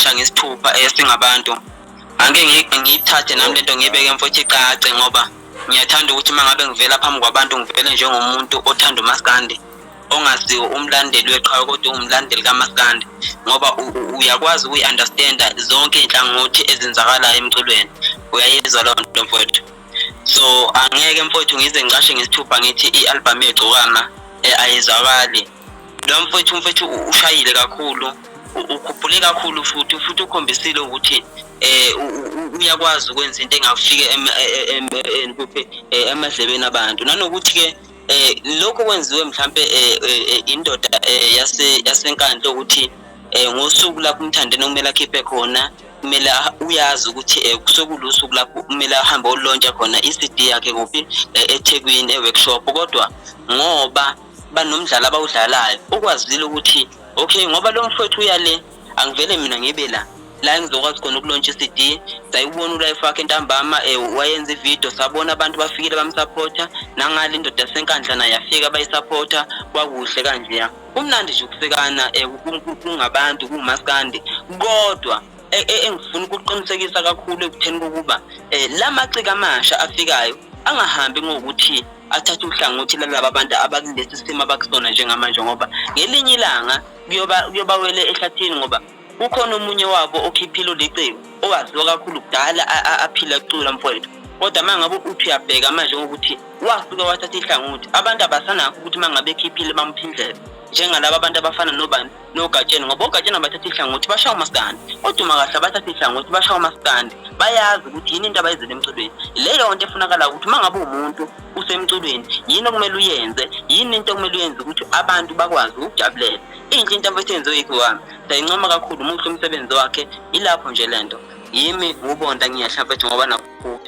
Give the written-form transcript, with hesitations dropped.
singqasha ngesithupha singabantu. Angeke ngiyithathe nami lento ngiyibeke mfowethu icace, ngoba ngiyathanda ukuthi mangabe ngivela phambi kwabantu ngivele njengomuntu othanda umaskandi, ongaziwo umlandeli weqhawe kodwa umlandeli kaMaskandi, ngoba uyakwazi ukuyi-understanda zonke inhlangothi ezenzakalayo emculweni. Uyayizwa leyo nto mfowethu. So angeke mfowethu ngize ngiqashe ngesithupha ngithi i-album begcokama ayizwakali. Lo mfowethu ushayile kakhulu, ukhuphule kakhulu futhi ukhombisile ukuthi uyakwazi ukwenza into engafike emadlebeni abantu. Nanokuthi ke lokho kwenziwe mhlambe indoda yasenkandla ukuthi ngosuku lapho umthandeni kumele akhiphe khona, kumele uyazi ukuthi kusokulusuku lapho kumele ahambe olontsha khona i-CD yakhe kuphi eThekwini eworkshop. Kodwa ngoba banomdlalo abawudlalayo, ukwazile ukuthi okay, ngoba lo mfowethu uyale, angivele mina ngibe la ngizokwazi khona ukulontsha i-CD. Sayibona ulife wakhe ntambama, wayenza ivideo, sabona abantu bafikile bamsupporta, nangale indoda yasenkandla nayo yafika bayisupporta. Kwakuhle kanje, kumnandi nje ukusekana kungabantu kumaskandi. Kodwa engifuna ukuqinisekisa kakhulu ekutheni kokuba la maciko amasha afikayo angahambi ngokuthi athathe uhlangothi lalabo abantu abakulesi simo abakusona njengamanje, ngoba ngelinye ilanga kuyobawele ehlathini, ngoba kukhona omunye wabo okhiphile lecebo owaziwa kakhulu kudala aphila kucula mfowethu. Kodwa mangabe uthi uyabheka manje ukuthi wasuka wathatha ihlangothi, abantu abasanakho ukuthi mangabe ekhiphile bamphindlela njengalabo abantu abafana nobani noGatsheni, ngoba oGatsheni abathatha ihlangothi bashawa umaskandi, kodwa kahle abathatha ihlangothi bashawa umaskandi. Bayazi ukuthi yini into abayizele emculweni. Leyo nto efunakala ukuthi mangabe umuntu usemculweni yini okumele uyenze, yini into okumele uyenze ukuthi abantu bakwazi ukujabulela. Inhle into mfethu yenziwe igcokama, sayincoma kakhulu, umuhle umsebenzi wakhe. Ilapho nje lento yimi ngubonda ngiyahla mfethu ngoba nakho